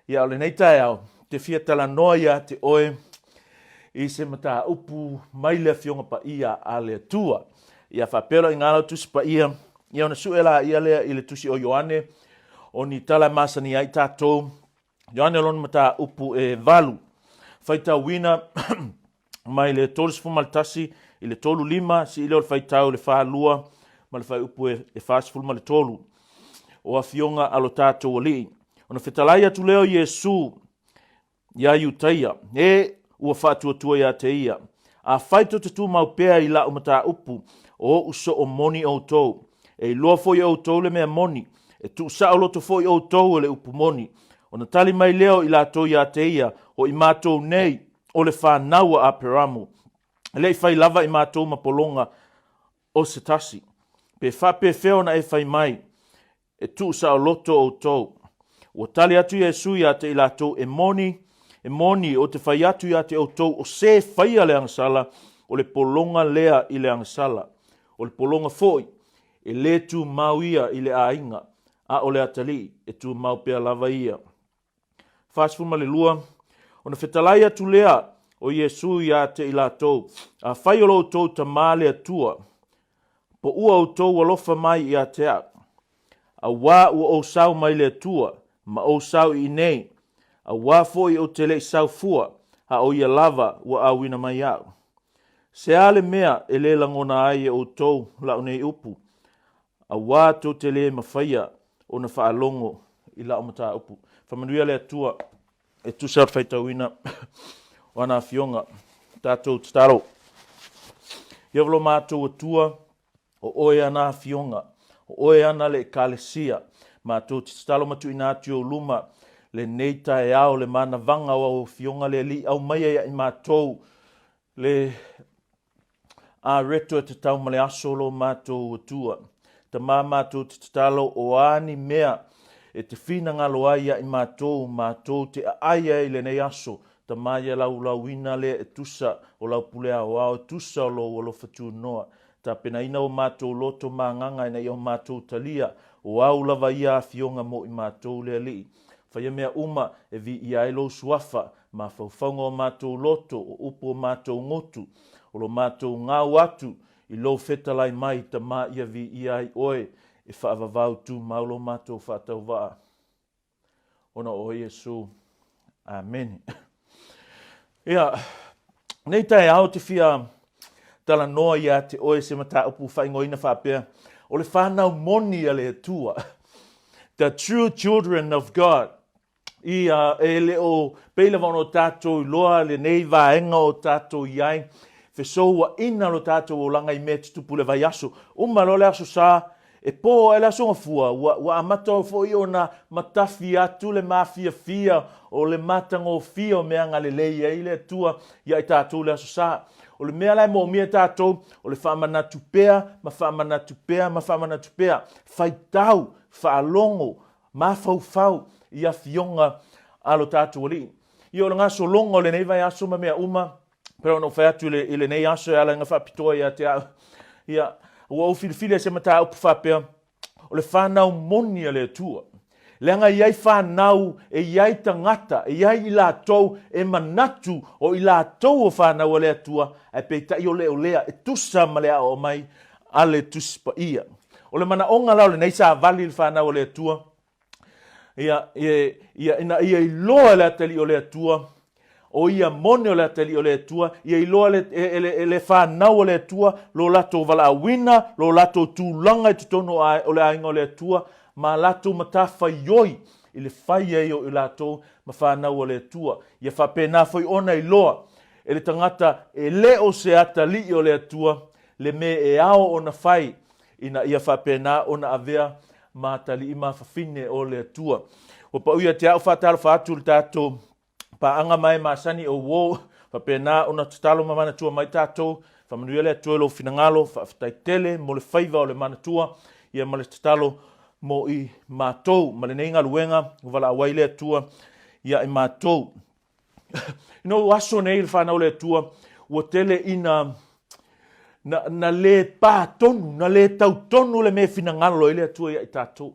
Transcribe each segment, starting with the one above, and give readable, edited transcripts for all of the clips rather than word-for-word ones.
Ia, o lenei taeao, ou te fia talanoa ia te oe i se mataupu mai le Afioga Paia a le Atua. Ia faapea loa i ina lau Tusi Paia, ia ona sue laia lea i le Tusi o Ioane, o ni tala e masani ai tatou, Ioane lona mataupu e 8, faitauina mai le 31 i le 35, sii lea o le faitau i le 42 ma le fuaiupu e 43, o Afioga a lo tatou Alii. Ona fetalai atu lea o Iesu iā Iutaia, e ua faatuatua ia te ia, Afai tou te tumau pea i lau mataupu, o ou soo moni outou. E iloa foi e outou le mea moni, e tuusaoloto foi outou e le upu moni. Ona tali mai lea o i latou ia te ia, O i matou nei, o le fanau a Aperamu, e le i fai lava i matou ma pologa o se tasi. Pe faapefea ona e fai mai, E tuusaoloto outou? Ua tali atu Iesu ia te i latou, E moni, e moni, ou te fai atu ia te outou, o se faia le agasala, o le pologa lea i le agasala. O le pologa foi, e lē tumau ia i le aiga, a o le atalii, e tumau pea lava ia. 42, Ona fetalai atu lea o Iesu ia te i latou, Afai o lo outou Tama le Atua, po ua outou alofa mai ia te au, auā ua ou sau mai le Atua, ma ou sau i inei, auā foi ou te le i sau fua, a o Ia lava ua auina mai au. Se a le mea e lē lagona ai e outou lau nei upu, Auā tou te lē mafaia ona faalogo i lau mataupu. Faamanuia le Atua e tusa o le faitauina o ana Afioga. Tatou tatalo. Ieova lo matou Atua, o Oe ana Afioga, o Oe ana le Ekalesia. Matou te tatalo ma tuuina atu i Ou luma lenei taeao le manavaga o Au Afioga le Alii, aumaia ia i matou le Areto e tatau ma le aso o lo matou Atua. Tama matou te tatalo o a ni mea e te finagalo ai ia i matou, matou te aai ai i lenei aso. Tama ia laulauina lea e tusa o lau pule aoao, e tusa o lou alofa tunoa. Tapenaina o matou loto ma agaga ina ia o matou talia, o au lava ia afioga mo i matou le Alii. Faia mea uma e viia ai lou suafa, mafaufauga o matou loto, o upu o matou gutu, o lo matou gau atu i lou fetalai mai, Tama ia viia ai oe, e faavavau tumau lo matou faatauvaa ona o Iesu. Amene. Ia, nei taeao te fia talanoa ia te oe se mataupu faaigoaina faapea, o le whanau moni a le Atua. The true children of God. Ia, e le o pei lava ona o tatou iloa lenei vaega o tatou i ai, fesouaina lo tatou olaga i mea tutupu i le vaiaso. Uma loa le Aso Sa, e po ae le Aso Gafua, ua, ua amata foi ona matafi atu le mafiafia o le matagofie o mea agalelei ai le Atua ia i tatou i le Aso Sa. O le mea la e moomia e tatou, o le faamanatu pea ma faamanatu pea ma faamanatu pea. Faitau, faalogo, Mafaufau i afioga a lo tatou Alii. Ia o le gasologa o lenei vaiaso ma mea uma, pei ona ou fai atu i, le, i lenei aso e ala i ngā faapitoa ia te au. Ia, ua ou filifili ai se mataupu faapea, o le whanau moni a le Atua. Leaga e i ai whanau, e i ai tagata, e i ai i latou e manatu o i latou o whanau a le Atua, ae peitai o le o lea e tusa ma le aoao mai a le Tusi Paia. O le manaoga la o lenei savali i le fanau a le Atua, ia, ia, ia, ina ia iloa e le atalii o le Atua, o ia moni o le atalii o le Atua, ia iloa le, e, e, le, e le fanau a le Atua lo latou valaauina, lo latou tulaga i totonu o le aiga o le Atua, ma latou matafaioi i le fai ai o i latou ma fanau a le Atua. Ia faapena foi ona iloa e le tagata e le o se atalii o le Atua le mea e ao ona fai ina ia faapena ona avea ma atalii ma fafine o le Atua. Ua pau ia te au faatalofa atu i le tatou paaga ma e masani o uo, faapena ona tatalo ma manatua mai tatou. Faamanuia le Atua i lou finagalo, faafetai tele mo le faiva o le manatua, ia ma le tatalo mo i matou ma lenei galuega ua valaau ai le Atua ia i matou. Ina ua aso nei le fanau le Atua, ua tele ina na, na le pā tonu, na le tau tonu le mea finagalo ai le Atua ia i tatou.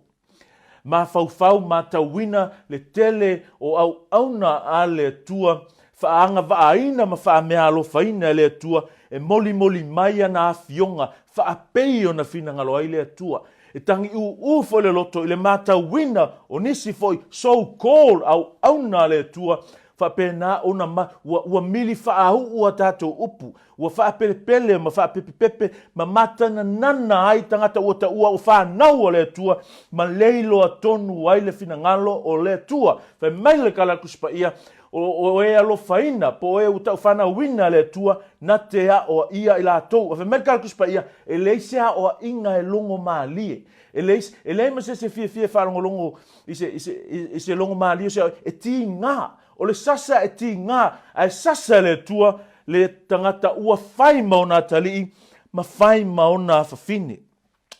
Mafaufau matauina le tele o auauna a le Atua, faaagavaaina ma faameaalofaina e le Atua e molimoli mai ana afioga faapei ona finagalo ai le Atua. E tagiūū foi le loto i le matauina o nisi foi so called auauna a le Atua faapena ona ma, ua, ua mili faauu a tatou upu, ua faapelepele ma faapepepepe ma matananana ai tagata ua taua o fanau a le Atua ma leiloa tonu ai le finagalo o le Atua. Fai mai le Tala a le Tusi Paia, o, o e alofaina, po o e ua taufanauina e le Atua, na te aoaia i latou. A fai mai le Tala a le Tusi Paia, e leai se aoaiga e logo malie. E leai, e leai ma se isi e fiafia e faalogologo i se, i se, i se logo malie o se aoaiga. E tiga. O le sasa e tiga, ae sasa e le Atua le tagata ua fai ma ona atalii ma fai ma ona afafine.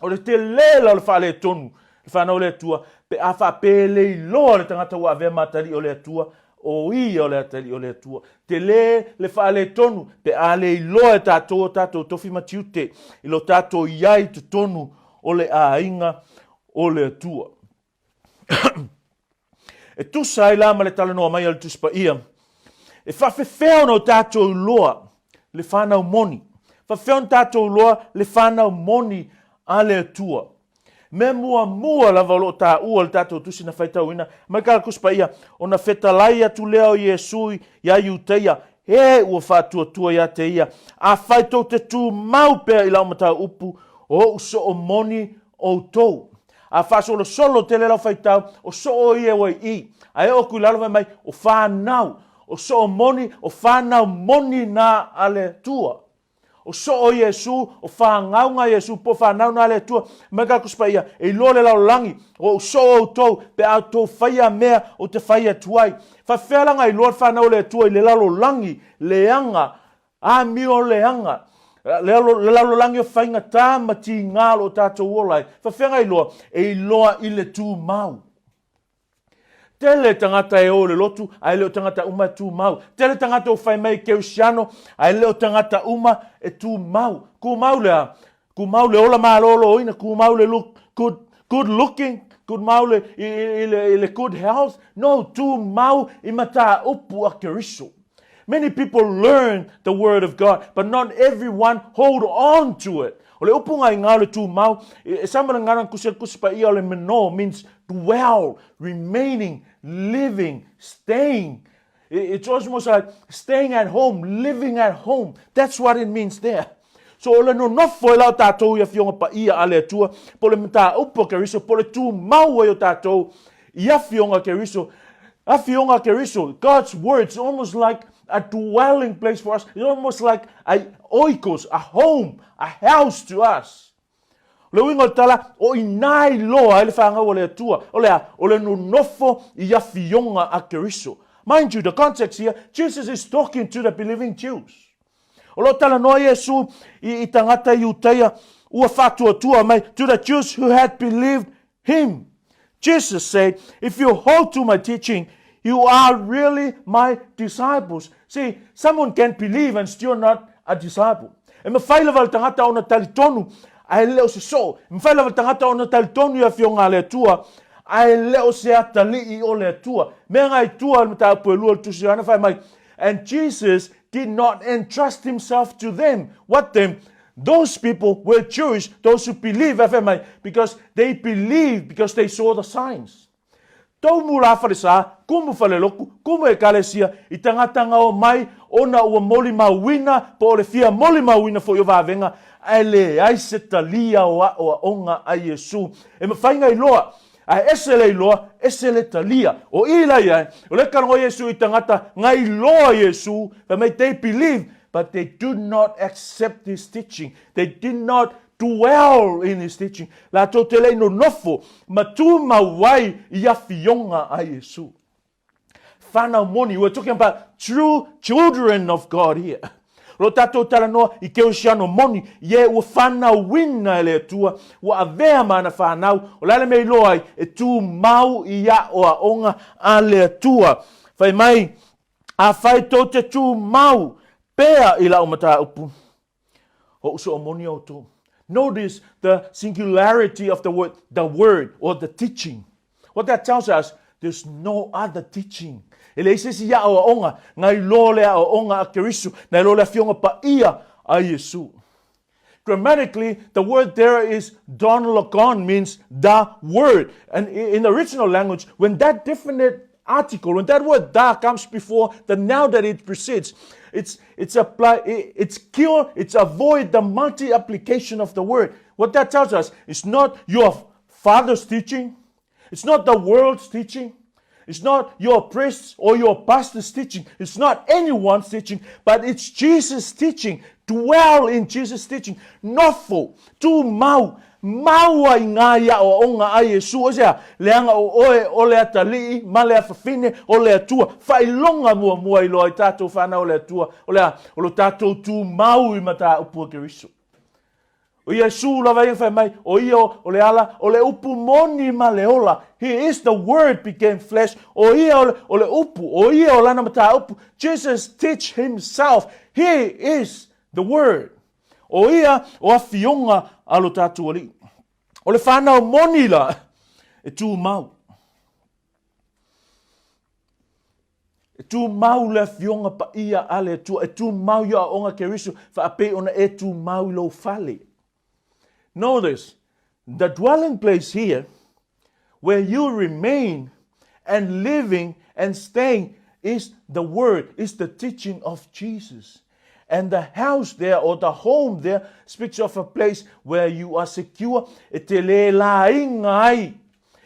O le tele la o le faaletonu, le fanau a le Atua, pe a faapea e le iloa le tagata ua avea ma atalii o le Atua, o ia o le atalii o le Atua. Tele le faaletonu pe a le iloa e tatou o tatou tofi ma tiute i lo tatou i ai i totonu o le aiga o le Atua. E tusa ai la ma le talanoa mai a le Tusi Paia, e faafefea ona o tatou iloa le fanau moni? Faafefea ona tatou iloa le fanau moni a le Atua? Mea muamua lava o lo o taua le tatou tusi na faitauina mai ka le Tusi Paia, ona fetalai atu lea o Iesu iā Iutaia, e ua faatuatua ia te ia, afai tou te tumau pea i lau mataupu, o ou soo moni outou. A faasolosolo tele lau faitau, o soo ia ua i i. Ae oo atu i lalo fai mai, o fanau, o soo moni, o fanau moni na a le Atua. O soo Iesu, o fagauga Iesu, po o fanau na a le Atua. Mai ka Tusi Paia, e iloa le lalolagi, o ou soo outou, pe a outou faia mea ou te fai atu ai. Faafefea la ona iloa le fanau a le Atua i le lalolagi leaga Amio leaga, le lalolagi o faigata ma tiga o lo o tatou ola ai. Faafefea ona iloa? E iloa i le tumau. Tele tagata e o i le lotu, ae le o tagata uma e tumau. Tele tagata ua fai mai e kerisiano, ae le o tagata uma e tumau. Tumau le a? Tumau le ola maloloina, tumau le look good, good looking, tumau le, i, i, i, le, i le good health. No, tumau i mataupu a Keriso. Many people learn the word of God, but not everyone hold on to it. O le upu ngai ngā o le tumau, e sama le ngana kusi kusi pa ia o le meno means dwell, remaining, living, staying. It's almost like staying at home, living at home. That's what it means there. So o le nonofo ai la o tatou i Afioga Paia a le Atua, po o le mataupu a Keriso, po o le tumau ai o tatou i Afioga a Keriso. Afioga a Keriso, God's words, almost like a dwelling place for us. It's almost like a oikos, a home, a house to us. O le uiga o le tala, o i nā i loa ai le whāngau o le Atua. O le a, o le nonofo i Afioga a Keriso. Mind you, the context here, Jesus is talking to the believing Jews. O lo o talanoa Iesu i, i tagata Iutaia ua faatuatua mai, to the Jews who had believed him. Jesus said, if you hold to my teaching, you are really my disciples. See, someone can believe and still not a disciple. E mawhai lava le tangata ona talitonu, ae le o se soo. E mawhai lava le tangata ona talitonu i afioga a le Atua, ae le o se atalii o le Atua. Mea ngai tua le mataupu e lua le Tusi Ioane fai mai, And Jesus did not entrust himself to them. What them? Those people were Jewish, those who believe, fai mai, because they believed because they saw the signs. Toumu la falesa, kumu faleloku, kumu ekalesia, i tagata ngao mai, ona ua molimauina, po o le fia molimauina foi o vavega, ae leai se talia o aoaoga a Iesu. E mafai ona iloa Ae ese le iloa, ese le talia. O i la ia, o le kalogo Iesu i tagata, ngai iloa Iesu, fai mai they believe, but they do not accept his teaching. They did not dwell in his teaching. Latou te le i nonofo ma tumau ai i afioga a Iesu. Whanau moni. We're talking about true children of God here. Lo tātou talanoa i Keusiano moni, i e ua whanauina e le Atua, ua avea ma ana whanau, o le a le mea i loa ai, e tū mau i aoaoga a le Atua. Fai mai, afai tou te tū mau pea i lau mataupu, o ou soo moni outou. Notice the singularity of the word, the word or the teaching. What that tells us, there's no other teaching. E leai se isi aoaoga, nai lo le aoaoga a Keriso, nai lo le Afioga Paia a Iesu. Grammatically, the word there is don logon means the word. And in the original language, when that definite article, when that word the comes before the noun that it precedes, it's, it's, apply, it's cure, it's avoid the multi-application of the word. What that tells us is not your father's teaching, it's not the world's teaching, it's not your priest's or your pastor's teaching. It's not anyone's teaching, but it's Jesus' teaching. Dwell in Jesus' teaching. Nofo, tumau, maua i ngā aoaoga a Iesu. O sea, leaga o oe o le atalii ma le afafine o le Atua. Faailoga muamua i loa i tātou whanau o le Atua. O le a, o lo tātou tumau i mataupu a Keriso. O Iesu lava ia fai mai, o ia o le ala, o le upu moni ma le ola. He is the word became flesh. O ia o le, o le upu, o ia o lana mataupu. Jesus teach himself. He is the word. O ia o afioga a lo tātou Alii. O le whanau moni la, e tumau. E tumau le Afioga Paia a le Atua, e tumau i aoaoga Keriso, faapei ona e tumau i lou fale. Notice, the dwelling place here, where you remain and living and staying is the word, is the teaching of Jesus. And the house there or the home there speaks of a place where you are secure. E te le lāiga ai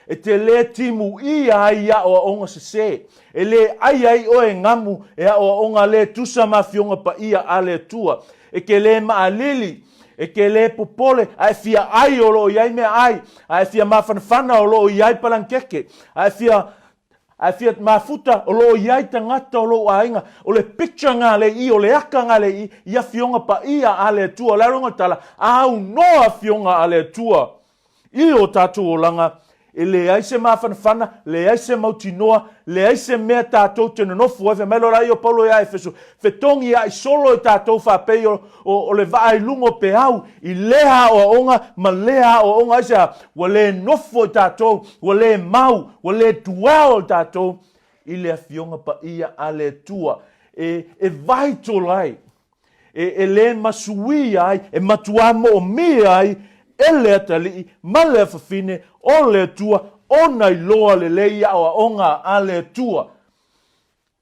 E te lē timuia ai i aoaoga sesē, e lē ai ai oe e ngamu e aoaoga lē tusa ma Afioga Paia a le Atua. E ke lē maʻalili, e ke lē popole, a e fia ai o loo i ai meaai, a e fia mafanafana o loo i ai palankeke, a e fia a e fia mafuta o loo i ai tagata o lou aiga. O le picture ngā le i, o le aka ngā le i, i Afioga Paia a le Atua. O le aronga tala, aunoa Afioga a le Atua. I o tātou olaga, e leai se māwhanawhana, leai se mautinoa, leai se mea tātou te nonofo ai, fai mai loa la ia o Paulo iā Efeso, fetogi aʻi solo i tātou faapei o, o, o le vaa i luga o peau, i lea aoaoga ma lea aoaoga, aisea, ua le nofo i tātou, ua le mau, ua le dwell i tātou i le Afioga Paia a le Atua, e, e vital ai e, e lē masuia ai, e matuā moʻomia ai e le atalii ma le afafine o le Atua ona iloa lelei i aoaoga a le Atua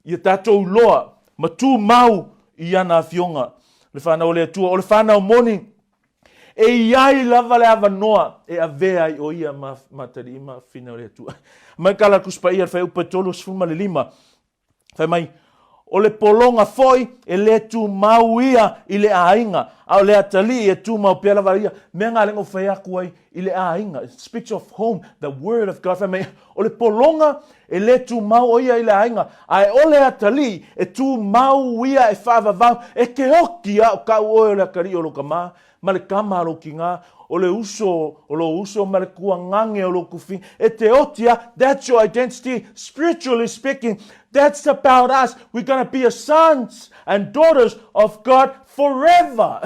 ia tātou iloa ma tumau i ana afioga. Le whanau o le Atua, o le whanau moni, e i ai lava le avanoa e avea ai o ia ma, ma atalii ma afafine o le Atua. Mai ka la Tusi Paia le fuaiupu e 35, Fai mai, O le pologa foi e lē tumau ia i le aiga, a o le atalii e tumau pea lava ia mea ngā lenga fai aku ai i le aiga. It speaks of home, the word of God. Fai mai, o le pologa e lē tumau o ia i le aiga, a e o le atalii e tumau ia e faavavau, e ke oki a o kau oe o le atalii o lo ka mā, ma le kama a lou kigā, o le uso o lou uso ma le kuagage o lou kufiga. E te oti a, that's your identity, spiritually speaking, that's about us. We're gonna be a sons and daughters of God forever.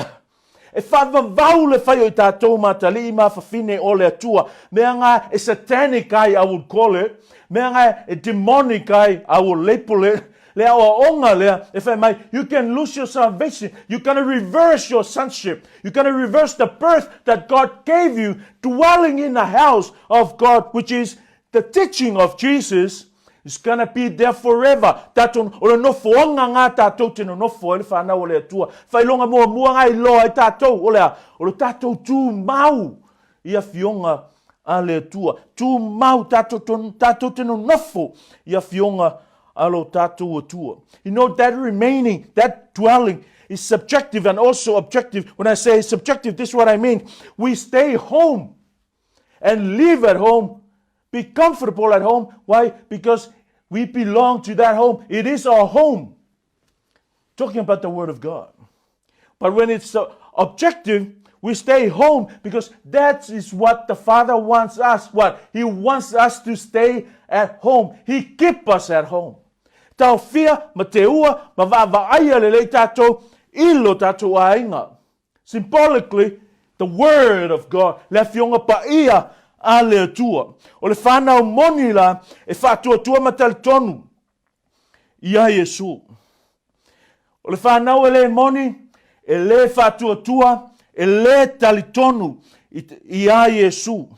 E whaavavau le whai o i tātou mā talii mā whawhine o le Atua. Mea ngā e satanic ai, I would call it. Mea ngā e demonic ai, I will label it. Le aoaoga lea e fai mai, you can lose your salvation, you gonna reverse your sonship, you gonna reverse the birth that God gave you, dwelling in the house of God, which is the teaching of Jesus, is gonna be there forever. Tātou, o le nofoanga ngā tātou te nonofo ai le whanau o le Atua. Whailoga muamua ngā iloa ai tātou, o le a, o le tātou tumau i afioga a le Atua. Tumau tātou, tātou te nonofo i afioga a lo tātou Atua. You know, that remaining, that dwelling is subjective and also objective. When I say subjective, this is what I mean. We stay home and live at home, be comfortable at home. Why? Because we belong to that home. It is our home. Talking about the Word of God. But when it's objective, we stay home because that is what the Father wants us. What? He wants us to stay at home. He keep us at home. Taofia ma te ua ma vaavaaia lelei tātou i lo tātou aiga. Symbolically, the word of God, le afioga paia a le Atua. O le fanau moni la e faatuatua ma talitonu ia Iesu. O le fanau e le moni, e le faatuatua, e le talitonu ia Iesu.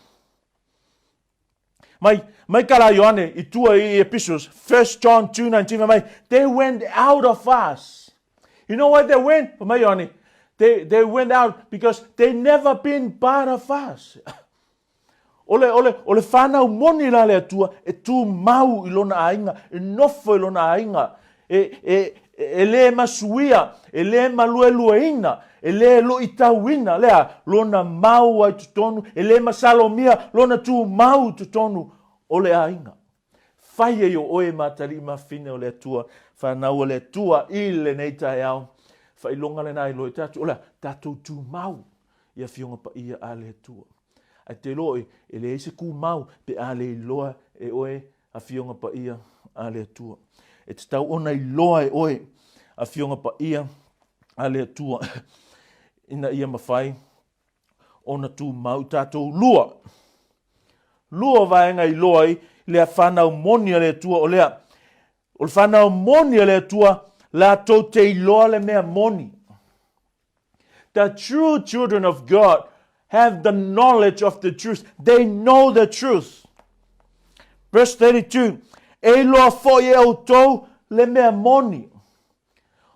Mai, mai kala Ioane i tua i epistles, 1 John 2:19 mai, they went out of us. You know why they went? Mai Ioane, they went out because they never been part of us. O le, o le, o le whanau moni la le Atua e tū mau i lona aiga, e nofo i lona aiga, e, e, e le masuia, e le maluelueina, e le luitauina, lea, lona mau ai totonu, e le masalomia lona tū mau i totonu o le aiga. Fai ai o oe ma atalii ma fine o le Atua, whanau o le Atua i lenei taeao. Whailonga lena i loe tātou, o le tātou tū mau i afioga paia a le Atua. Ae te iloa oe, e leai se kūmau pe a le iloa e oe Afioga Paia a le Atua. E tatau ona iloa e oe Afioga Paia a le Atua ina ia mafai ona tumau i tatou lua. Lua vaega iloa ai lea whanau moni a le Atua o lea. O le whanau moni a le Atua, latou te iloa le mea moni. The true children of God have the knowledge of the truth. They know the truth. Verse 32, E iloa foi e outou le mea moni.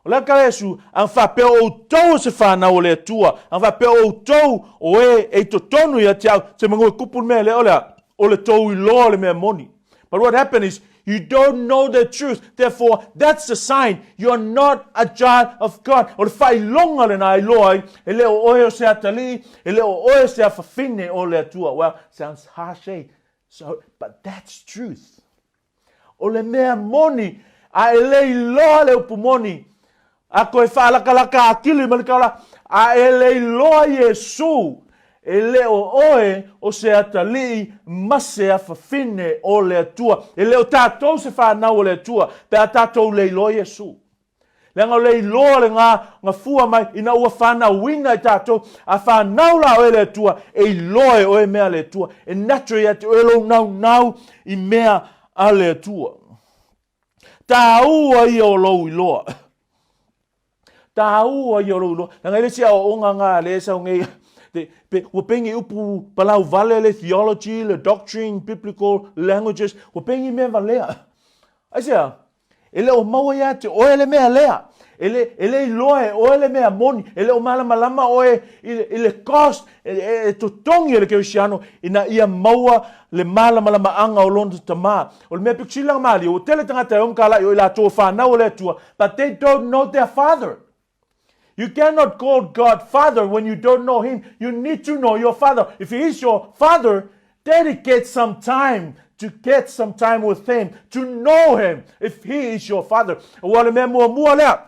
O le aka Iesu, ang faapea o outou o se whanau o le Atua, ang faapea o outou o e e i totonu ia te au, te mangu e kupu le mea lea o lea, o le tou iloa le mea moni. But what happened is, you don't know the truth. Therefore, that's the sign. You are not a child of God. O le faailoga lena e iloa ai, e le o oe o se atalii, e le o oe o se afafine o le Atua. Well, sounds harsh, eh? So, but that's truth. O le mea moni, a e le iloa le upu moni, a koe faalakalaka akili ma le kaula, a e le iloa Iesu, e le o oe o se atalii ma se afafine o le Atua. E le o tatou se whanau o le Atua, pe a tatou le iloa Iesu. Leaga o le iloa le ngā ngafua mai ina ua whanauina i tatou, a whanau la oe le Atua, e iloa e oe mea le Atua. E natural ia te oe lou naunau i mea a le Atua. Tāua ia o lou iloa. Tāua ia o lou iloa. Leaga e le isi aoaoga ngā le sau nei, te, pe, ua pengi upu palau vale le theology, le doctrine, biblical languages, ua pengi mea valea. Aisea? E le o maua ia te oe le mea lea. E le, e le iloa e oe le mea moni. E le o malamalama oe i, i le cost e, e, e totogi e le kerisiano ina ia maua le malamalamaaga o lona tamā. O le mea pito sili malie, ua tele tagata e o ma kala'i o i latou o fanau a le Atua, but they don't know their father. You cannot call God Father when you don't know Him. You need to know your Father. If He is your Father, dedicate some time to get some time with Him, to know Him, if He is your Father. Ua le mea muamua lea,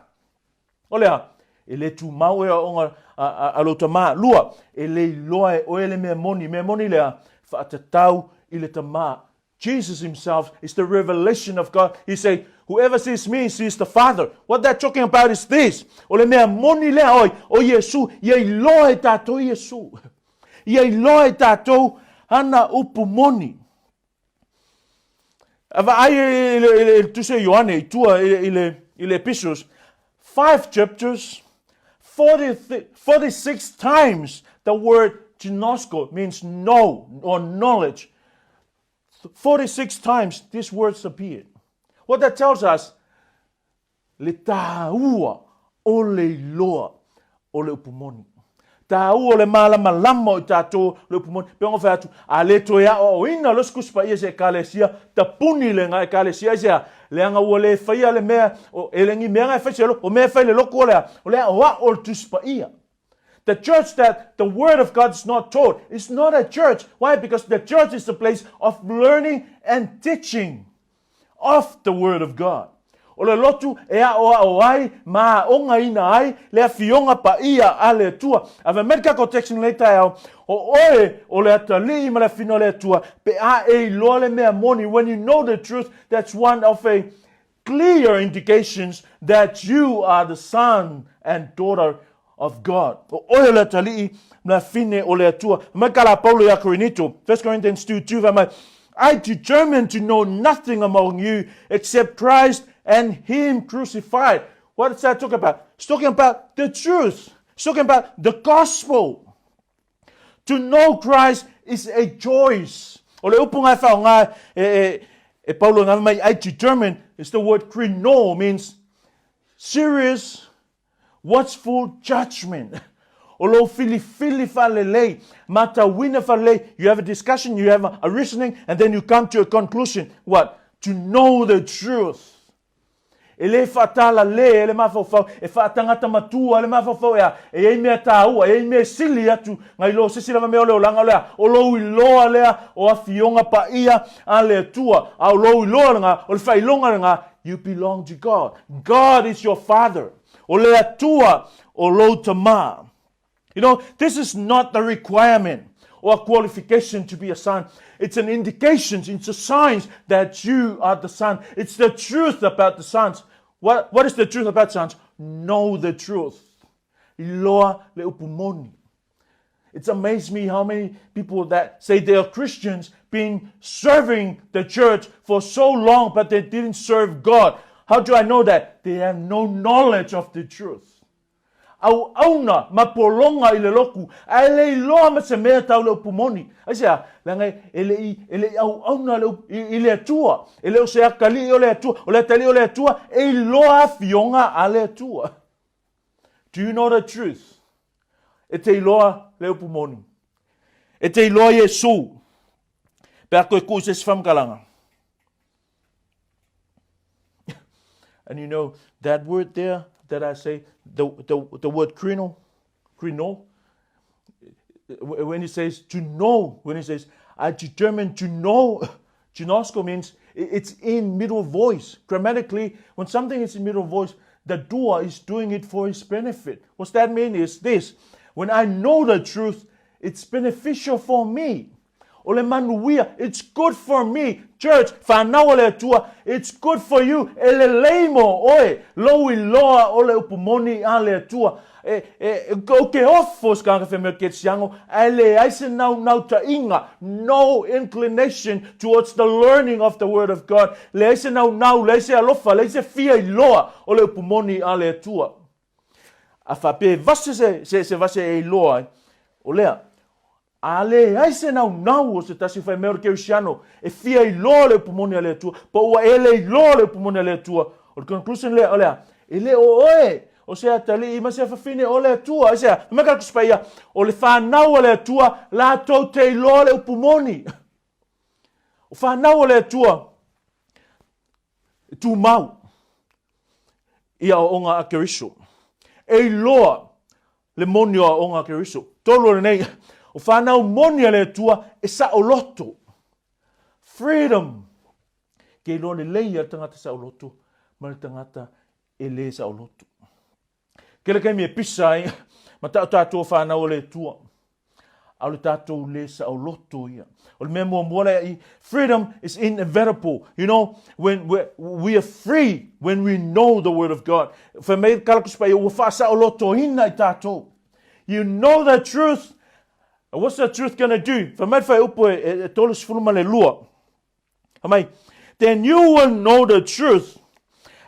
o lea, e le tumau e aoga a, a, a lou tamā. Lua, e le iloa e oe le mea moni. Mea moni lea, faatatau i le tamā. Jesus himself is the revelation of God. He say, whoever sees me sees the Father. What they're talking about is this. O le mea moni lea oi, o Iesu, ia iloa e tātou Iesu. Ia iloa e tātou ana upu moni. A vaai i le, i le, i le tusi o Ioane i tua i, i le, i le epistles, five chapters, 40, 46 times the word ginosko means know or knowledge. 46 times these words appeared. What that tells us, le tāua o le iloa o le upu moni. Tāua o le malamalama o i tātou le upu moni. Pe onga whai atu, a le toe aoaoina lo se Tusi Paia se ekalesia, tapuni le ngā ekalesia ai sea, leaga ua le faia le mea, o, e lengi mea nga e fai se lo, o mea e fai le loku o lea, o lea o ao le Tusi Paia. The church that the word of God is not taught is not a church. Why? Because the church is the place of learning and teaching of the word of God. O le lotu e aʻoaʻo ai ma aogaina ai le afioga paia a le Atua. A fai mai le tatou text i lenei taeao, o oe o le atalii ma le afina o le Atua, pe a e iloa le mea moni, when you know the truth, that's one of a clear indications that you are the son and daughter of God. O oe o le atalii ma le afine o le Atua. Mai ka la Paulo ia Korinito, 1 Corinthians 2, 2, mai, I determined to know nothing among you except Christ and Him crucified. What does that talk about? It's talking about the truth. It's talking about the gospel. To know Christ is a choice. O le upu ngai whaonga e, e, e Paulo ngā mai, I determined, is the word krino, means serious, watchful judgment. O lou filifili whalelei, matauina whalelei, you have a discussion, you have a, a reasoning, and then you come to a conclusion. What? To know the truth. E le whaatālalē e le mafaufau, e whaatangata matua le mafaufau ea, e iai mea tāua, e iai mea sili atu ngai lo se isi lava mea o le olaga o le a, o lou iloa lea o afioga paia a le Atua, a o lou iloa lena, o le faailoga lena, you belong to God. God is your father. O le Atua o lou Tama. You know, this is not the requirement or a qualification to be a son. It's an indication, it's a sign that you are the son. It's the truth about the sons. What, what is the truth about sons? Know the truth. Iloa le upu moni. It's amazed me how many people that say they are Christians been serving the church for so long, but they didn't serve God. How do I know that? They have no knowledge of the truth. Auauna ma pologa i le loku, ae le iloa ma se mea tau le upu moni. Aisea? Leaga e le i, e le i auauna le upu, i, i le Atua. E le o se akalii o le Atua. O le atalii o le Atua, e iloa afioga a le Atua. Do you know the truth? E te iloa le upu moni. E te iloa Iesu. Pe a koe kuu se isi whamkalanga. And you know, that word there that I say, the, the, the word krino, krino, when he says to know, when he says, I determined to know, ginosko means it's in middle voice. Grammatically, when something is in middle voice, the doer is doing it for his benefit. What's that mean is this when I know the truth, it's beneficial for me. O le manuia, it's good for me. Church, whanau o le Atua, it's good for you. E lelei mo oe, lou iloa o le upu moni a le Atua. E, e, o ke ofo se kanga whemea ke siango, a e leai se naunauta-inga, no inclination towards the learning of the word of God. Leai se naunau, leai se alofa, leai se fia iloa o le upu moni a le Atua. A whape vase se, se, se vase e iloa ai, o lea, A leai se naunau o se tasi whai mea o le kerisiano e fia iloa le upu moni a le Atua, po ua e le iloa le upu moni a le Atua. O le conclusion lea, o lea, e le o oe o se atalii ma se afafine o le Atua. Aisea, fai mai ka Tusi Paia, o le whanau a le Atua latou te iloa le upu moni. O whanau a le Atua, e tumau i aoaoga a Keriso. E iloa le moni o aoaoga a Keriso. Tolu o lenei, o whanau moni a le Atua e saoloto. Freedom. Ke iloa lelei a le tangata saoloto ma le tangata e le saoloto. Kela taimi e pisa ai ma tau tātou whanau o le Atua. A o le tātou le saoloto ia. O le mea muamua lea i, freedom is inevitable. You know, when we, we are free when we know the word of God. Whai mai kala kusi ua whaasaolotoina i tātou. You know the truth. And what's the truth gonna do? Whai mai whai upu e, e, e tolu sifulu ma le lua. Mai, then you will know the truth,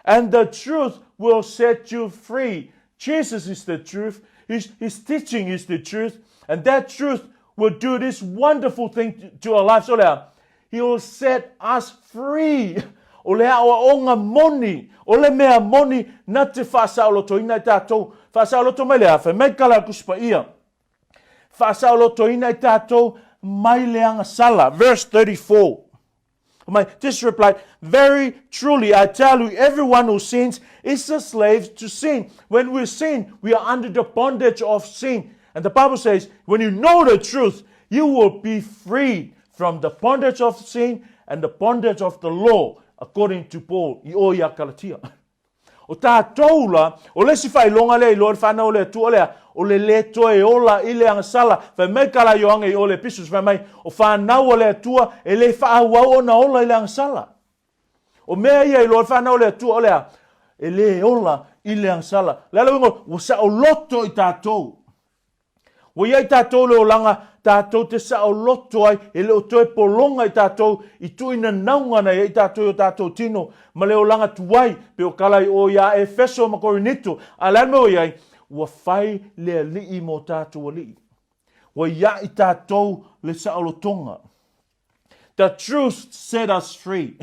and the truth will set you free. Jesus is the truth. His, his teaching is the truth. And that truth will do this wonderful thing to, to our lives. O lea, He will set us free. O le aoaoga moni, o le mea moni, na te whaasaolotoina i tātou. Whaasaoloto mai le a, whai mai kala kusipa ia. Whaasaolotoina i tātou mai le agasala. Verse 34. Mai, Jesus replied, Very truly, I tell you, everyone who sins is a slave to sin. When we sin, we are under the bondage of sin. And the Bible says, when you know the truth, you will be free from the bondage of sin and the bondage of the law, according to Paul, i o ia Galatia. O tātou la, o le isi faailoga lea i loa le whanau o le Atua lea, o le le toe ola i le agasala, fai mai ka la Ioane i o le Episus, fai mai, o whanau o le Atua e le whaauau ona ola i le agasala. O mea ia i loa le whanau o le Atua o lea, e le ola i le agasala. Le a le uiga, ua saoloto i tatou. Ua i ai tatou le olaga tatou te saoloto ai, e le o toe pologa i tatou i tuuinanauga na i ai tatou i o tatou tino ma le olaga tuai, pei o kala i o iā Efeso ma Korinito. A le a le mea ua i ai? Ua fai le Alii mo tatou Alii. Ua iā i tatou le saolotoga. The truth set us free.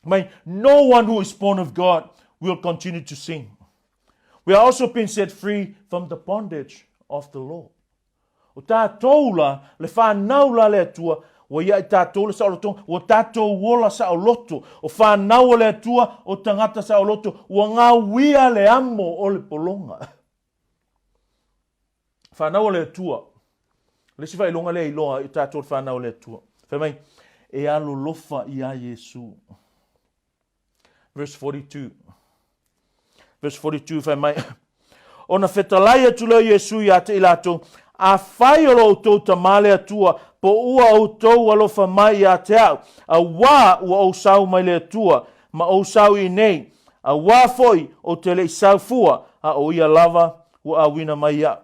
Mai, no one who is born of God will continue to sin. We are also been set free from the bondage of the law. O tātou la, le whānau la le Atua, ua ia i tātou le saolotoga, ua tātou ola saoloto. O whānau o le Atua, o tangata saoloto, ua ngāuia le amo o le polonga. Whanau o le Atua. Le isi faailoga lea iloa i tatou le whanau o le Atua. Fai mai, e alolofa iā Iesu. Verse 42. Verse 42 fai mai, Ona fetalai atu lea o Iesu iā te i latou, Afai o lo outou Tama le Atua, po ua outou alofa mai iā te au, auā ua ou sau mai le Atua, ma ou sau i inei, auā foi ou te le i sau fua, a o ia lava ua auina mai iaʻu.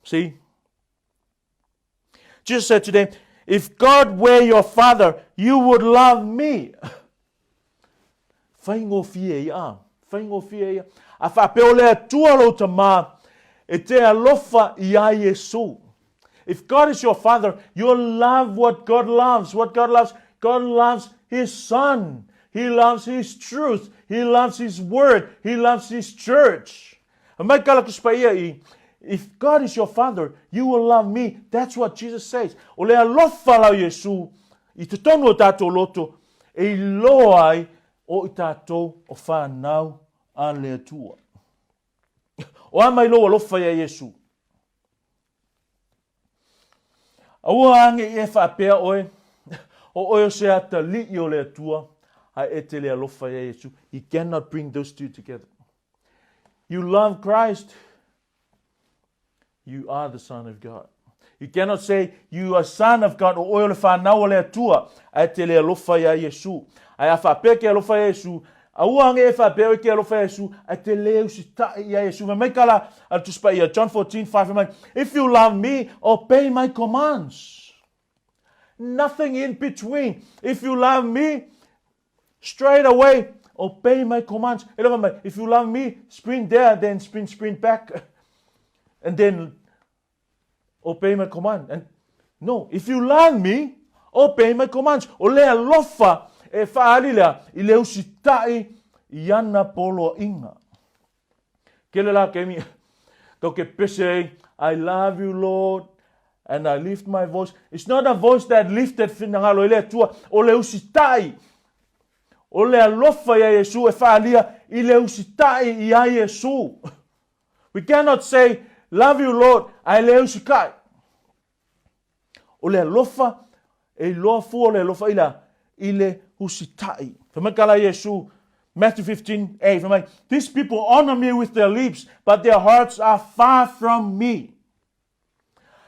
See? Jesus said to them, If God were your father, you would love me. Faigofie ia. Faigofie ia. A faapea o le Atua lou Tama, e te alofa iā Iesu. If God is your father, you'll love what God loves. What God loves? God loves His Son. He loves His truth. He loves His word. He loves His church. Mai kala kuspaia i, If God is your father, you will love me. That's what Jesus says. O le alofa la o Iesu i totonu o tātou loto, e iloa ai o i tātou o whānau a le Atua. O a mai lou alofa ia Iesu. Aua age i e faapea oe, o oe o se atalii o le Atua, ae e te le alofa ia Iesu. You cannot bring those two together. You love Christ, you are the son of God. You cannot say you are son of God, o oe o le whanau o le Atua, ae te le alofa ia Iesu. Ae a faapea ke alofa ia Iesu, aua age e faapea oe ke alofa ia Iesu, ae te le usitai ia Iesu. Fai mai ka la a le Tusi Paia, John 14, 5, fai mai, If you love me, obey my commands. Nothing in between. If you love me, straight away, obey my commands. E le mai, if you love me, sprint there, then sprint, sprint back. And then obey my command. And no, if you love me, obey my commands. O le alofa e whaali lea i le usitai i ana poloaiga. Kele la kemi, kau ke pese ai, I love you Lord, and I lift my voice. It's not a voice that lifted finagalo i le Atua, o le usitai. O le alofa ia Iesu e whaalia i le usitai i a Iesu. We cannot say, love you Lord, ae le usikai. O le alofa, e iloa fua o le alofa i la, i le usitai. Fai mai ka la Iesu, Matthew 15, 8, fai mai, These people honor me with their lips, but their hearts are far from me.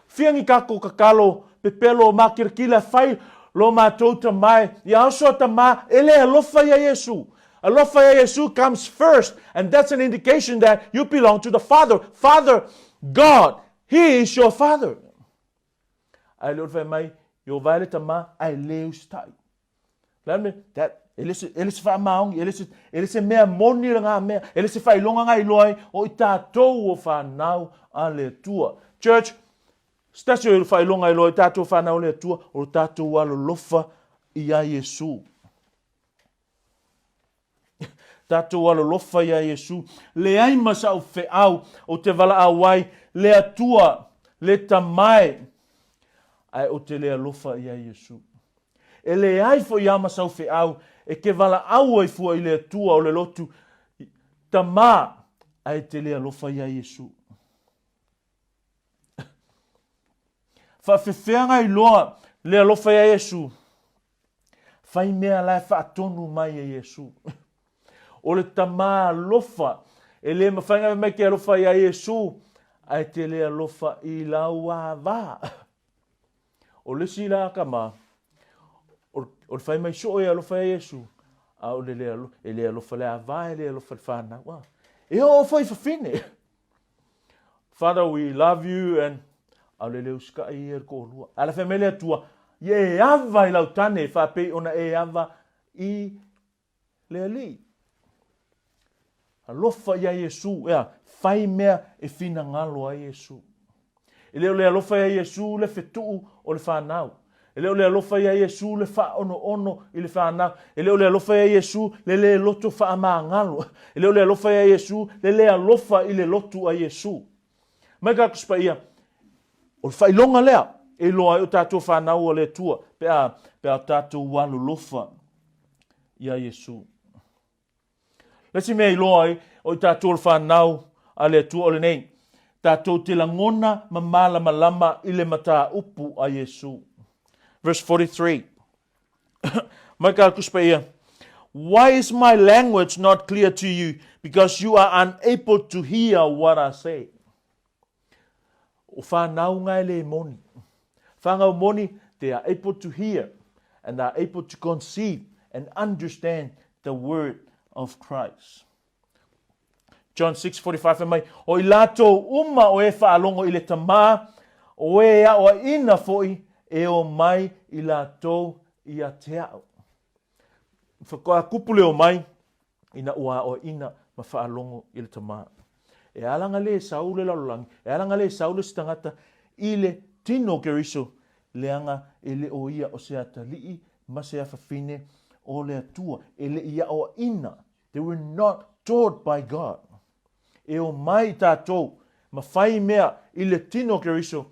Fia ni kako kakalo pepelo o makirakila fai lo matou tamae, ia oso a tama e le alofa ia Iesu. Alofa ia Iesu comes first, and that's an indication that you belong to the Father. Father, God, He is your Father. Ae le o le fai mai, i o vae le tama, ae le usitai. Le me, that, e le se, e le se whaamaongi, e le se, e le se mea moni le ngā mea, e le se whailonga ngā iloa ai, o i tātou o whanau a le Atua. Church, se tasi o whailonga iloa i tātou whanau a le Atua, o tātou alolofa i a Iesu. Tatou alolofa iā Iesu, leai ma sa'u feau ou te valaau ai le Atua, le Tamae, ae ou te le alofa iā Iesu. E leai foi a ma sau feau e ke valaau ai fua i le Atua o le lotu Tama, ae te le alofa iā Iesu. Faafefea iloa le alofa iā Iesu? Fai mea la e faatonu mai e Iesu. O le tama alofa, e le mafai ona mai ke alofa iā Iesu, ae te le alofa i lau ava. O le isi la tama, o le fai mai soo e alofa iā Iesu, ʻAʻole le alo, e le alofa le ava, e le alofa le whānau. Ah. E oo foi fafine. Father, we love you and ʻaʻole le usikaʻi ia le koʻolua. A la whai mai le Atua, ia e ava i lau tane, whapei ona e ava i le Alii. Alofa iā Iesū, ea, fai mea e finagalo ai Iesū. E le o le alofa iā Iesū le fetuʻu o le whanau. E le o le alofa iā Iesū le whaonoʻono i le whanau. E le o le alofa iā Iesū le le loto whaamāgalo. E le o le alofa iā Iesū le le alofa i le lotu a Iesū. Mai ka Tusi Paia, o le faailoga lea e iloa ai o tatou whanau a le Atua, pe a, pe a tatou alolofa iā Iesū. Le isi mea iloa ai o i tatou o le whanau a le Atua o lenei, tatou te lagona ma malamalama i le mataupu a Iesū. Verse 43. Mai ka Tusi Paia, Why is my language not clear to you? Because you are unable to hear what I say. O whanau ngā e le moni. Whangau moni, they are able to hear and are able to conceive and understand the word of Christ. John 6:45 fai mai, O i latou uma o e faalogo i le Tamā, o e aʻoaʻina foʻi e o mai i latou ia te aʻo. Whakaakupu kupu le o mai, ina ua aʻoaʻina ma faalogo i le Tamā. E ala nga le sau le lalolagi, e ala nga le sau le isi tagata i le tino o Keriso, leaga e le o ia o se atalii ma se afafine o le Atua, e le i aʻoaʻina. They were not taught by God. E o mai i tatou, ma fai mea i le tino o Keriso,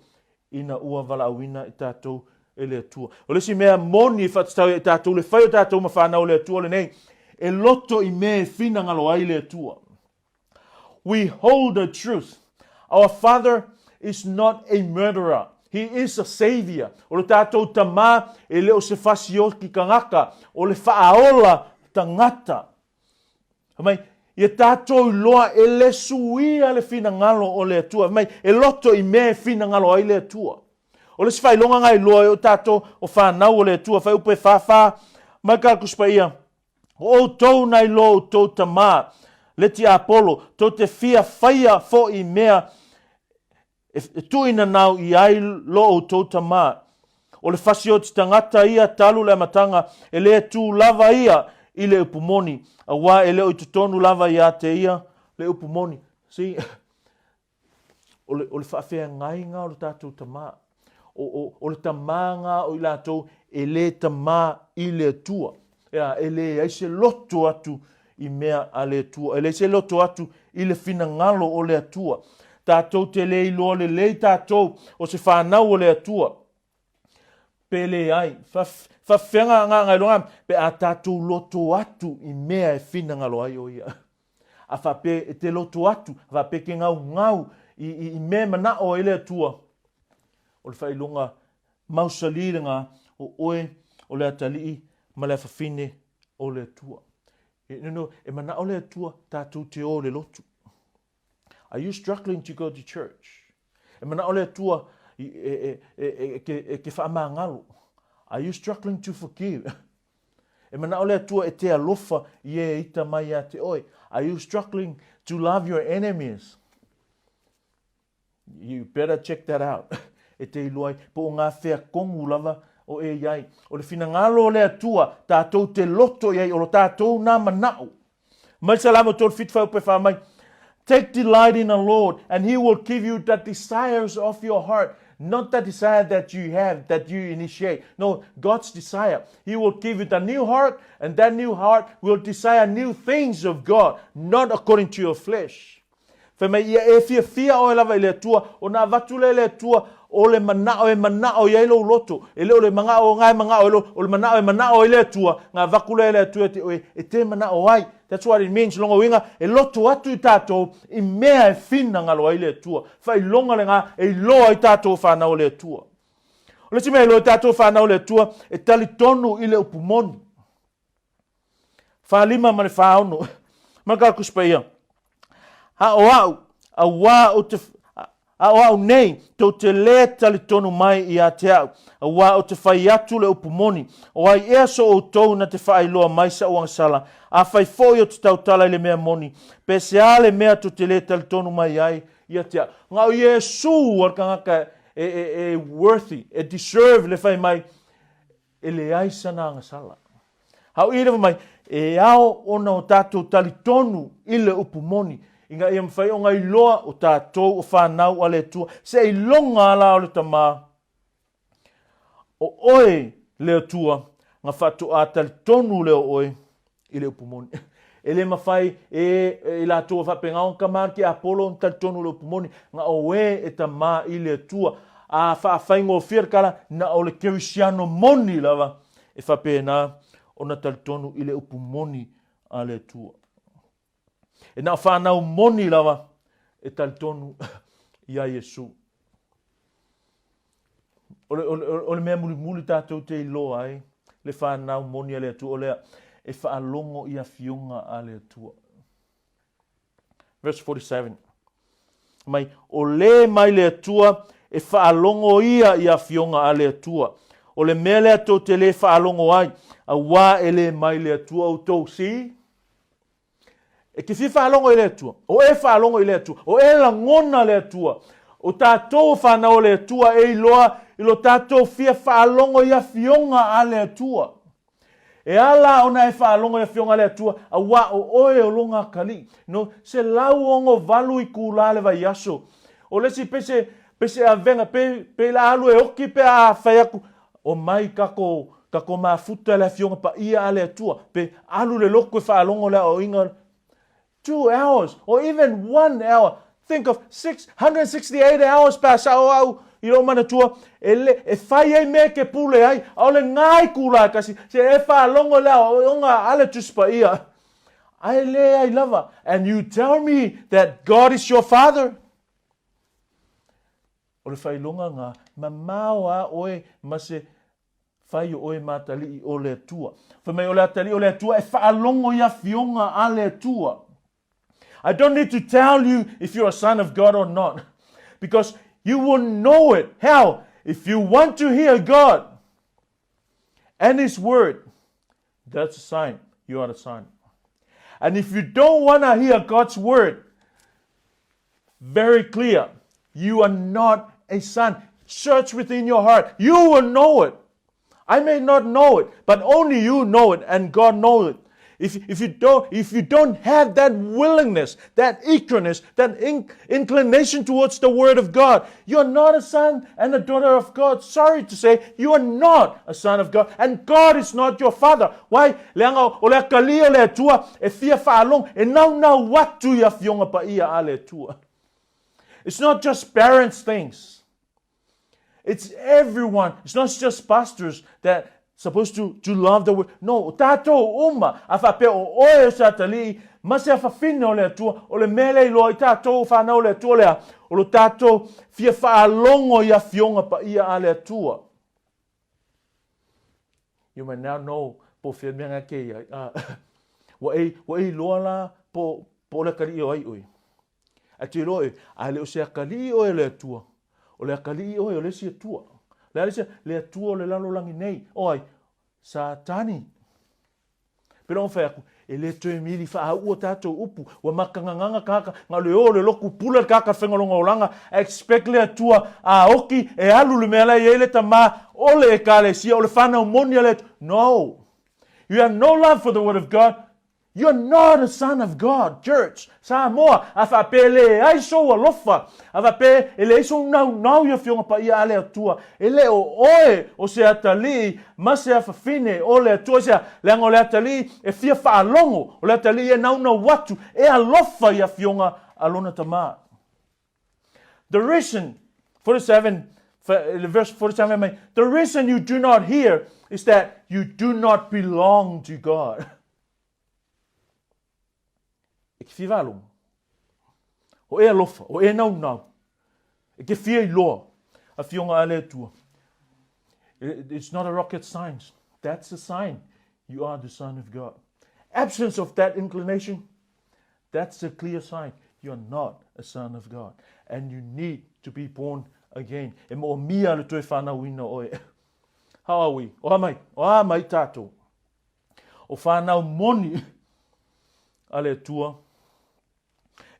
ina ua valaauina i tatou e le Atua. O le isi mea moni e faatatau ia i tatou, le fai o tatou ma whanau o le Atua lenei, e loto i mea e finagalo ai le Atua. We hold the truth. Our Father is not a murderer. He is a savior. O le tatou tamā e le o se fasioki kangaka, o le faaola tagata. Fai mai, ia tatou iloa e le suia le finagalo o le Atua. Fai mai, e loto i mea e finagalo ai le Atua. O le isi faailoga nga iloa e o tatou o whanau o le Atua, whai upe whawha, mai ka Tusi Paia, O outou na i lo outou tamā, le tiapolo, tou te fia faia foʻi mea e tuuina nau i ai lo outou tamā. O le fasioti tagata ia talu le amataga, e le tū lava ia i le upu moni, auā e le o i totonu lava iā te ia le upu moni. See? O le, o le faafeagaiga o le tatou tamā. O, o, o le tamā ngā o i latou e le tamā i le Atua. Ea, e leai se loto atu i mea a le Atua. E leai se loto atu i le finagalo o le Atua. Tatou te le iloa lelei tatou o se whanau o le Atua. Pe leai, faafefea nga nga iloa pe a tatou loto atu i mea e finagalo ai o ia. A faapea e te loto atu, a faapea ke gaugau i, i, i mea e manaʻo ai le Atua, o le faailoga mausali lena o oe o le atalii ma le afafine o le Atua. E, no, no, e manaʻo le Atua tatou te o le lotu. Are you struggling to go to church? E manaʻo le Atua e, e, e, e, ke, e ke whaamāngalo. Are you struggling to forgive? E manaʻo le Atua e te alofa i e ita mai iā te oe. Are you struggling to love your enemies? You better check that out. E te iloa ai, po o ngā whea kongu lava o e iai. O le finagalo o le Atua, tatou te loto iai, o lo tatou nā manaʻo. Mai Salamo 37 whai upe wha mai, Take delight in the Lord, and he will give you the desires of your heart. Not the desire that you have, that you initiate. No, God's desire. He will give you the new heart, and that new heart will desire new things of God, not according to your flesh. Fai mai ia e fiafia oe lava i le Atua, ona avatu lea e le Atua o le manaʻo e manaʻo i ai lou loto. E le o le manaʻo o ngā e manaʻo ai lo, o le manaʻo e manaʻo ai le Atua, ngā avaku lea e le Atua e te oe e te manaʻo ai. That's what it means, lona uiga, e loto atu i tatou i mea e finagalo ai le Atua. Faailoga le ngā e iloa ai tatou o whanau o le Atua. O le isi mea e iloa ai tatou o whanau o le Atua, e talitonu i le upu moni. 45 ma le 46. Ma ka Tusi Paia. A o au, auā ou te... A o au nei, tou te lē talitonu mai ia te au, auā ou te fai atu le upu moni, o ai ea so outou na te faailoa mai saʻu agasala, afai foi ou te tautala i le mea moni, pe se a le mea tou te lē talitonu mai ai ia te au. Na o Iesu o le tagata e, e, e worthy, e deserve le fai mai, E leai sana agasala. Hauʻili lava mai, e ao ona o tatou talitonu i le upu moni, ina ia mafai ona iloa o tatou o fanau a le Atua, seiloga lava o le Tama, o oe le Atua, na faatoa talitonu lea o oe i le upu moni. E le mafai e i latou e faapena ona tama le tiapolo ona talitonu i le upu moni, na o e e tama i le Atua. A faafaigofie le tala, na o le kerisiano moni lava e faapena ona talitonu i le upu moni a le Atua. E na o fanau moni lava e talitonu iā Iesu. O le, o le, o le mea mulimuli tatou te iloa ai le fanau moni a le Atua, o lea e faalogo i afioga a le Atua. Verse 47. Mai, o le mai le Atua e faalogo ia i afioga a le Atua. O le mea lea tou te le faalogo ai, auā e le mai le Atua outou. See? E te fia faalogo i le Atua. O e faalogo i le Atua. O e lagona le Atua. O tatou o fanau o le Atua e iloa i lo tatou fia faalogo i afioga a le Atua. E ala ona e faalogo i afioga a le Atua, auā o oe o lona atalii. No, 168 itulā le vaiaso. O le isi pese, pese avega, pe, pe la alu e oki pe a fai atu, Omai kako, kako mafuta le Afioga Paia a le Atua, pe alu le lotu e faalogo le aoaoina two hours or even one hour. Think of 668 hours pe a sao au i lou manatua, e le, e fai ai mea e te pule ai, aole ngā itula e kasi, se e faalogo le aoaoga a le Tusi Paia. Ae leai lava. And you tell me that God is your father? O le faailoga nga, mamao a oe ma se fai o oe ma atalii o le Atua. Fai mai o le atalii o le Atua e faalogo i afioga a le Atua. I don't need to tell you if you're a son of God or not, because you will know it. How? If you want to hear God and His Word, that's a sign you are a son. And if you don't want to hear God's Word, very clear, you are not a son. Search within your heart. You will know it. I may not know it, but only you know it and God knows it. If, if, you don't, if you don't have that willingness, that eagerness, that in, inclination towards the Word of God, you're not a son and a daughter of God. Sorry to say, you are not a son of God, and God is not your father. Why? Leaga o le akalii o le Atua e fia faalogo, e naunau atu i Afioga Paia a le Atua. It's not just parents' things. It's everyone. It's not just pastors that supposed to, to love the word. No, o tatou uma, a faapea o oe o se atalii, ma se afafine o le Atua, o le mea lea iloa i tatou whanau o le Atua lea, o lo tatou fia faalogo i afioga paia a le Atua. You may now know po o fea mea nga ke iai. Ah, ua e, ua e iloa la po, po o le akalii o ai oe. Ae te iloa oe, a le o se akalii oe o le Atua, o le akalii oe o le isi Atua. Le a le isi, le Atua o le lalolagi nei. O ai? Satani. Pei ona fai atu, e le toe mili faaaua tatou upu, ua makagagaga kaka, na o le o le lotu pule le kaka fegaloga olaga, a expect le Atua a oki e alu le mea la e i ai le tama o le ekalesia, o le fanau moni a le Atua. No! You have no love for the word of God, You're not a son of God, church. Samoa, a faapea e leai sou alofa, a faapea e leai sou naunau i Afioga Paia a le Atua, e le o oe o se atalii ma se afafine o le Atua. Aisea? Leaga o le atalii e fia faalogo, o le atalii e naunau atu, e alofa i Afioga a lona tama. The reason, 47, verse 47 mai, the reason you do not hear is that you do not belong to God. E ke fia faalogo. O e alofa, o e naunau. E ke fia iloa. Afioga a le Atua. It's not a rocket science. That's a sign you are the son of God. Absence of that inclination, that's a clear sign. You are not a son of God and you need to be born again. E moomia le toe whanauina oe. How are we? O a mai? O a mai tātou? O whanau moni a le Atua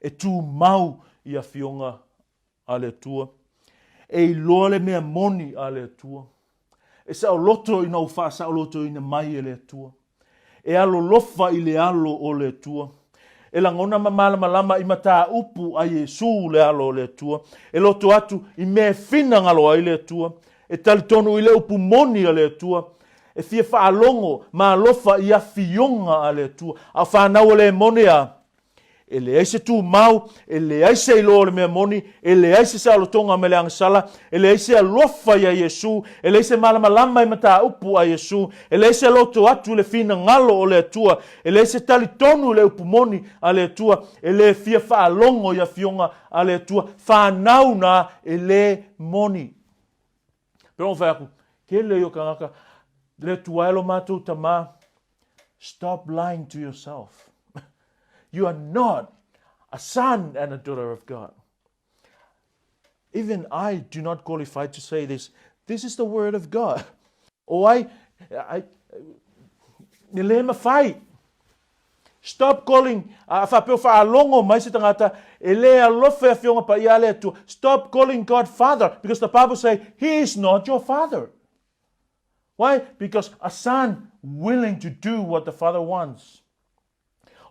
e tū mau i awhionga a le Atua, e iloa le mea moni a le Atua, e saoloto ina ua faasaolotoina mai e le Atua, e alolofa i le alo o le Atua, e lagona ma malamalama i mataupu a Iesu le alo o le Atua, e loto atu i mea e finagalo ai le Atua, e talitonu i le upu moni a le Atua, e fia faalogo ma alofa i afioga a le Atua, a o fanau a le moni a, E leai se tumau, e leai se iloa o le mea moni, e leai se saolotoga ma le agasala, e leai se alofa iā Iesu, e leai se malamalama i mataupu a Iesu, e leai se loto atu i le finagalo o le Atua, e leai se talitonu i le upu moni a le Atua, e le fia faalogo i afioga a le Atua, fanau na e le moni. Pei ona fai atu, tele ia o tagata, le Atua e lo matou tama, stop lying to yourself. You are not a son and a daughter of God. Even I do not qualify to say this. This is the word of God. O ai, ai, e le mawhai. Stop calling, a faapea o faalogo mai se tagata, e le alofa e Afioga Paia a le Atua. Stop calling God Father, because the Bible say, He is not your Father. Why? Because a son willing to do what the father wants.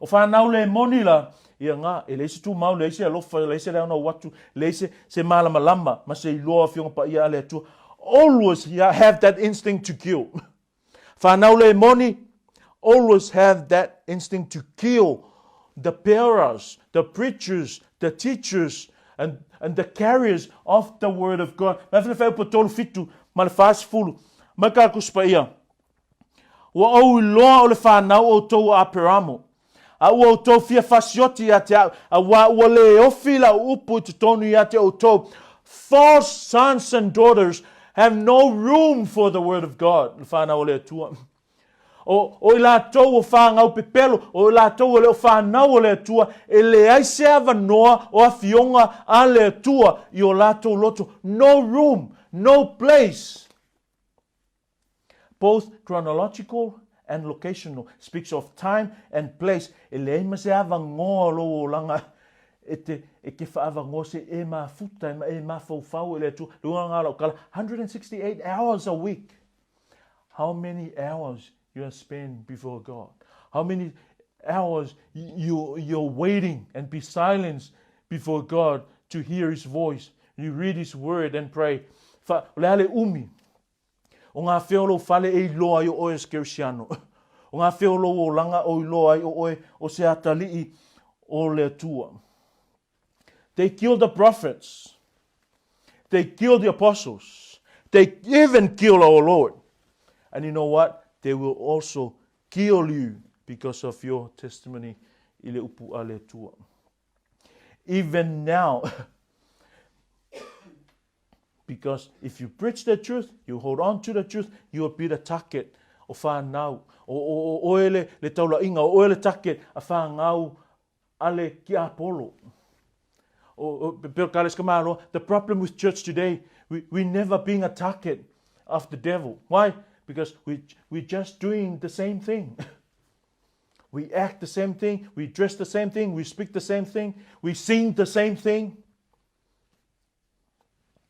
O whanau le moni la, ia ngā, e leai se tumau, leai se alofa, leai se leaga o atu, leai se, se malamalama, ma se iloa Afioga Paia a le Atua. Always have that instinct to kill. Whanau le moni, always have that instinct to kill the bearers, the preachers, the teachers, and, and the carriers of the word of God. Mai whana whai tolu fitu, ma le whasifulu, mai ka kusi ia. Ua ou iloa o le whanau o tou a Aperamo. A ua outou fia fasioti ia te au, auā ua lē ofi lau upu i totonu ia te outou. False sons and daughters have no room for the word of God, le whanau o le Atua. O, o i latou o whāngau pepelo, o i latou e le o whanau o le Atua, e leai se avanoa o afioga a le Atua i o latou loto. No room, no place. Both chronological and locational speaks of time and place e leai ma se avanoa o lou olaga e te e ke whaavanoa se e mafuta e ma e mafaufau e le Atua le uiga nga lau tala 168 hours a week how many hours you have spent before God how many hours you you're waiting and be silent before God to hear his voice you read his word and pray fa o le a le umi O ngā whea o lou fale e iloa ai o oe o se Kerisiano. O ngā whea o lou olaga o iloa ai o oe o se atalii o le Atua. They killed the prophets. They killed the apostles. They even killed our Lord. And you know what? They will also kill you because of your testimony i le upu a le Atua. Even now, Because if you preach the truth, you hold on to the truth, you will be the target o whanau. O, o, o oe le, le taulainga, o oe le target a whangau ale ki Apollo. O, o, pe o ka malo, the problem with church today, we, we never being a target of the devil. Why? Because we, we just doing the same thing. We act the same thing, we dress the same thing, we speak the same thing, we sing the same thing.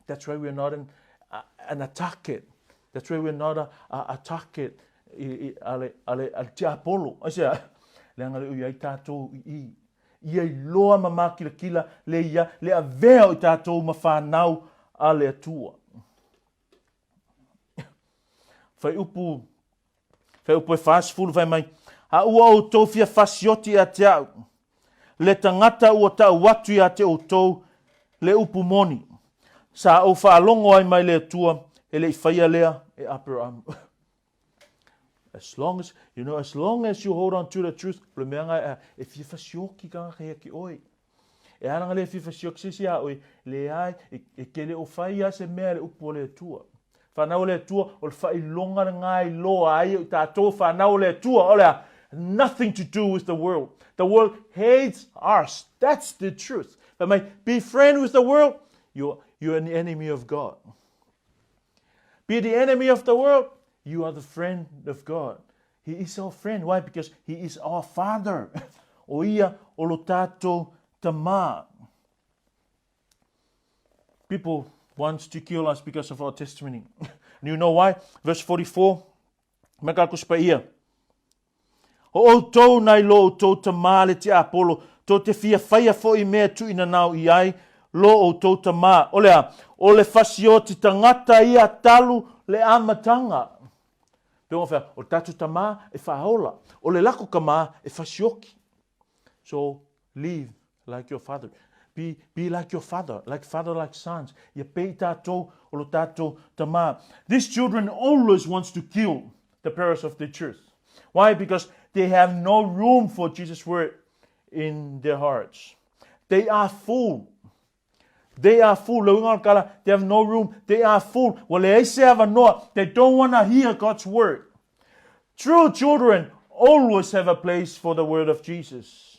That's why we're not an, uh, an a target. That's why we're not a, a, a target i, i, a le, a le, a le tiapolo. Ai sea, leaga le ui ai tātou i i. Ia i loa ma mākilakila le ia, le avea o i tātou ma whanau a le Atua. Whaiupu, whaiupu e 40 whai mai, a ua outou fia fasioti ia te au, le tagata ua tau atu ia te outou le upu moni. Sa ou faalogo ai mai le Atua, e le i faia lea e Aperahama. As long as, you know, as long as you hold on to the truth, o le mea ngai, e fia fasioki kangaka ia ki oe. E ana nga le fia fasioki se isi a oe, leai, e, e ke le o fai a se mea le upu o le Atua. Whanau o le Atua, o le whailonga le ngai loa ai o i tātou whanau o le Atua, o le a, nothing to do with the world. The world hates us. That's the truth. Fai mai, be friend with the world, you're, you're an enemy of God. Be the enemy of the world, you are the friend of God. He is our friend. Why? Because he is our father. O ia o lo tātou tamā. People want to kill us because of our testimony. And you know why? Verse 44. Me ka kusi pa ia. O outou nai lo outou tamā le tiapolo, to te fia whaia fo'i mea tu'inanao i ai lo outou tamā. O le a? O le fasioti tangata ia talu le amataga. Pe o whea, o le tātou tamā e whaola, o le lako kamā e fasioki. So, live like your father. Be, be like your father, like father, like sons. Ia pei tātou o lo tātou tamā. These children always wants to kill the parents of the truth. Why? Because they have no room for Jesus' word in their hearts. They are full. They are full. Le uiga o le kala, they have no room. They are full. Ua leai se avanoa. They don't want to hear God's word. True children always have a place for the word of Jesus.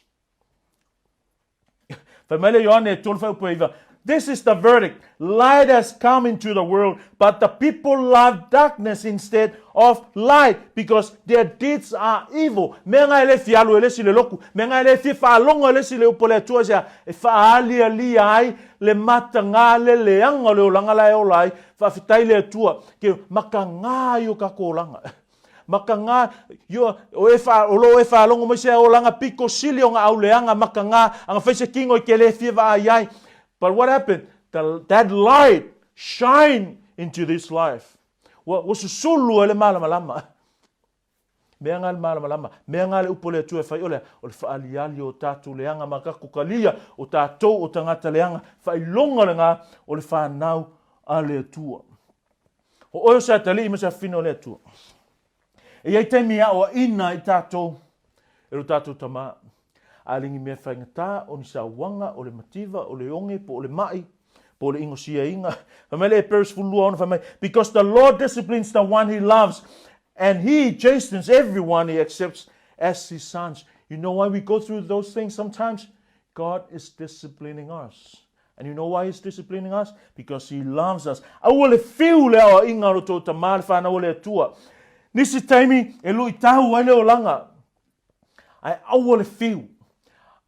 Fai mai le Ioane e 3 whaiupu e iva, This is the verdict. Light has come into the world, but the people love darkness instead of light because their deeds are evil. Mea nga e le fia alu e le si le loku, mea nga e le fia whaalongo e le si le upo le Atua se a e whaalialia ai le matagā le leaga o le olaga la e ola ai, faafetai le Atua, ke makagā ai o kako olaga. Makagā, io, o e wha, o lo e whaalongo mai se olaga piko sili o nga au leaga makagā, anga whai se kingo i ke le fia vaai ai. But what happened? The, that light shine into this life. Ua, ua susulu ai le malamalama. Mea ngā le malamalama, mea ngā le upu o le Atua e whai ole, o le whaaliali o tātou leanga ma kako kalia o tātou o tangata leanga, whailonga le ngā o le whanau a le Atua. O oe o se atalii ma se afino o le Atua. E iai taimi e aoaina i tātou e lo tātou tamā. A lengi mea whaingatā o ni sauaga, o le mativa, o le onge, po o le ma'i, po o le ingosiaina. Fai mai le Eperu 12 ona fai mai, Because the Lord disciplines the one he loves, and he chastens everyone he accepts as his sons. You know why we go through those things sometimes? God is disciplining us. And you know why he's disciplining us? Because he loves us. Aua le whiu le aoaiga o lo tou tamā le whanau o le Atua. Nisi taimi e luitau ai le olaga. Ae aua le whiu.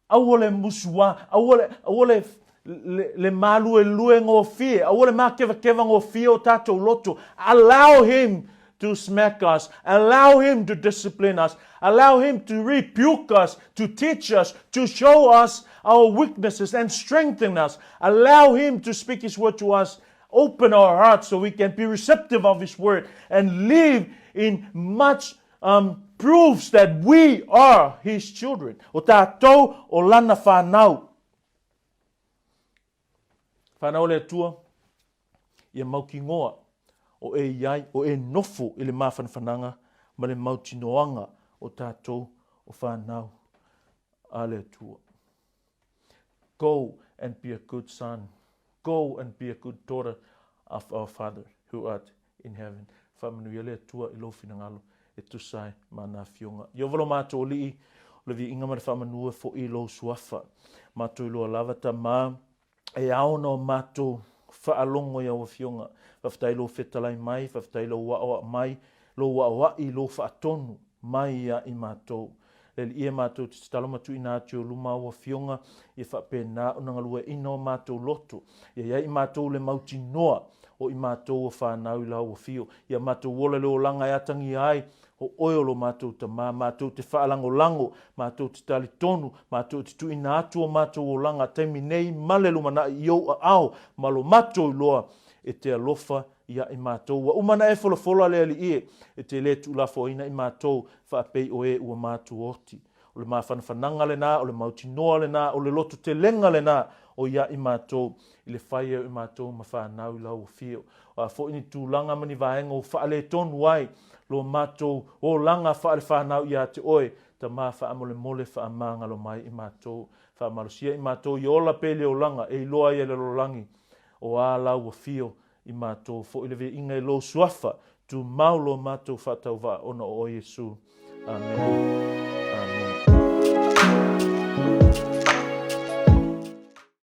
Aua le musuā. Aua le, aua le, le, le māluelue gofie. Aua le mākevakeva gofie o tātou loto. Allow him to smack us. Allow him to discipline us. Allow him to rebuke us, to teach us, to show us our weaknesses and strengthen us. Allow him to speak his word to us. Open our hearts so we can be receptive of his word and live in much um, proofs that we are his children. O tātou o lana whanau. Whanau le Atua, ia mautinoa o e i ai, o e nofo i le māwhanawhanaga ma le mautinoaga o tātou o whanau a le Atua. Go and be a good son. Go and be a good daughter of our Father who art in heaven. Whaamanuia le Atua i lou finagalo e tusa ai ma ana afioga. Ieova lo matou alii, o le viiga ma le faamanua fo'i i lou suafa. Matou iloa lava tamā, e ao ona o matou faalogo i au afioga. Faafetai lou fetalai mai, faafetai lou aoao mai, lou aoai, lou faatonu mai ia i matou. Le alii e matou te tatalo ma tuuina atu i ou luma au afioga, ia faapena ona galueaina o matou loto, ia i ai i matou le mautinoa o i matou o whanau i lau afio, ia matou ola le olaga e atagia ai, o oe o lo matou tamā, matou te faalagolago, matou te talitonu, matou te tuuina atu o matou olaga taimi nei ma le lumanai i ou aao ma lo matou iloa e te alofa ia i matou. Ua uma na e folafola le alii e, e te le tuulafoaina i matou faapei o e ua matou oti. O le mafanafanaga lenā, o le mautinoa lenā, o le lototelega lenā o ia i matou, i le fai ai o i matou ma whanau i lau afio. O a fo'i ni tulaga ma ni vaega ua faaletonu ai lo matou olaga faale-whanau ia te oe, tamā faamolemole faamagalo mai i matou. Faamalosia i matou i ola pea i le olaga e iloa ai e le lalolagi o a lau afio i matou fo'i le viiga i lou suafa, tumau lo matou faatauvaa ona o oe Iesu. Amene. Amene.